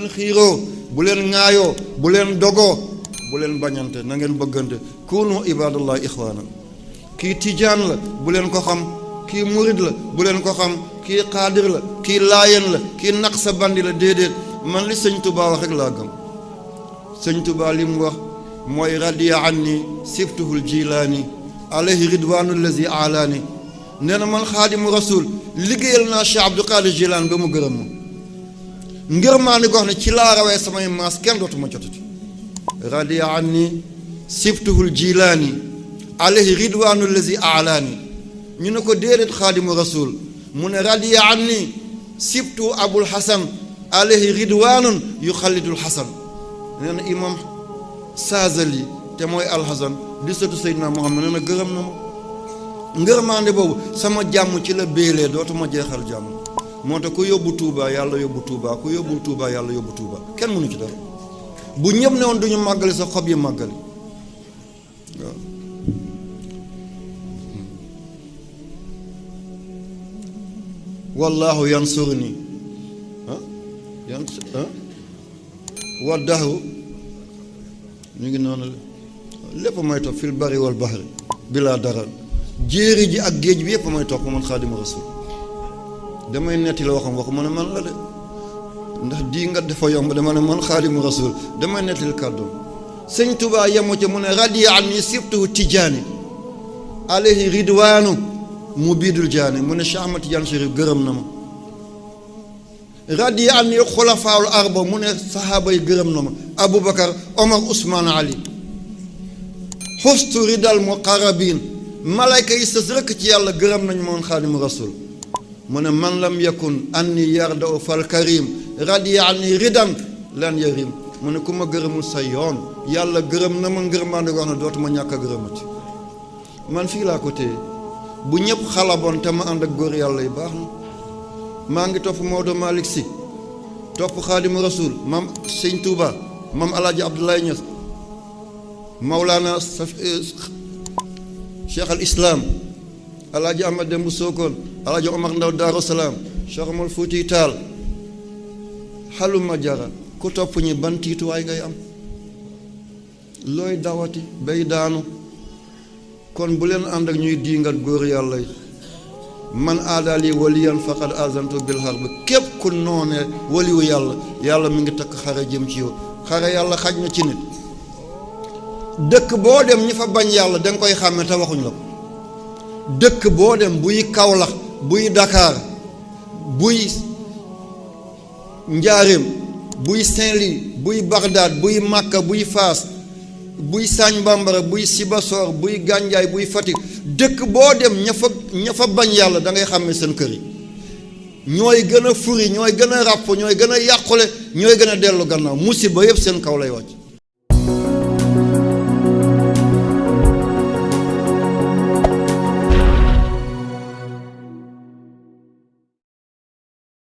leen xiiroo bu leen ŋaayoo bu leen dogoo bu leen bañante na ngeen bëggante kunu ibadallah ixwaana kii tijaan la bu leen ko xam kii murid la bu leen ko xam kii xaadir la kii laayen la kii naqsa bandi la déedéet man li sëñ Tuubaa wax rek laa gëm sëñ Tuubaa li mu wax mooy radiya anni siftuhul jilaani alayhi ridwaanu allazi alaani nee na man xaadimu rasul liggéeyal naa Cheikh Abdou Qadir Jilaan ba mu gërëm ma ngërmaani gox ne ci laa rawee samay maas kenn dootuma jotati radiya anni siftuhul jilaani alayhi ridwaanu allazi alaani ñu ne ko déedéet xaadimu rasul mu ne radiya anni sibtu abul hasan alayhi ridwaanun yu xalidul hasan nee na imam Saazali te mooy alxasan di sëtu Seydina Muhammad nee na gërëm na ma ngërmaande boobu sama jàmm ci la béelee dootuma jeexal jàmm moo tax ku yóbbu Touba yàlla yóbbu Touba ku yóbbu Touba yàlla yóbbu Touba kenn mënu ci dara bu ñëpp ne woon duñu màggali sa xob yi màggali waaw wallahu yansurni wa dahru ñu ngi noonu lépp may topp fil bari wal bahri bilaa dara jéeri ji ak géej bi yépp may topp man xaadimu rasul damay netti la waxam waxu ma ne man la de ndax dii nga dafa yomb dama ne man xaadimu rasul damay netti kàddoom sëñ Tuubaa yemu ca mu ne radiya anni sibtuhu tijaani alayhi ridwaanu mu biidul jaani mu ne Cheikh Ahmad Tidiane Chérif gërëm na ma radiya anni xulafaawul arba mu ne sahaaba yi gërëm na ma Aboubacar Omar Ousmane Ali xustu ridal muqarrabin malayka yi sës rëkk ci yàlla gërëm nañu moon xaadimu rasul mu ne man lam yakun anni yarda u fal karim radiya anni ridan lan yarim mu ne ku ma gërëmul sa yoon yàlla gërëm na ma ngërmaande wax na dootuma ñàkk a gërëmati man fii laa ko téye bu ñëpp xalaboon te ma ànd ak góor yàlla yi baax na maa ngi topp Maodo Malick Sy topp xaadimu rasul maam sëñ Touba maam alaaji Abdoulaye Niass Mawlana Cheikh al Islam alaaji Ahmad Dembu Sokone alaaji Omar Ndaw Daaru Salaam Cheikh Omar Fuuti Taal xaluma jara ku topp ñi ban tiituwaay ngay am looy dawati bay daanu kon bu leen ànd ak ñuy diingat góor yàlla yi man aadaali waliyan faqad azantu bil harb képp ku noonee waliwu yàlla yàlla mi ngi takk xare jëm ci yow xare yàlla xaj na ci nit dëkk boo dem ñi fa bañ yàlla danga koy xàmme te waxuñ la ko dëkk boo dem buy Kaolack buy Dakar buy Njaaréem buy Saint-Louis buy Bagdad buy Makka buy Faas buy Sagne Bambara buy Sibassor buy Gandiaye buy Fatick dëkk boo dem ña fa bañ yàlla da ngay xàmme seen kër yi ñooy gën a furi ñooy gën a ràpp ñooy gën a yàqule ñooy gën a dellu gannaaw musiba yëpp seen kaw lay wàcc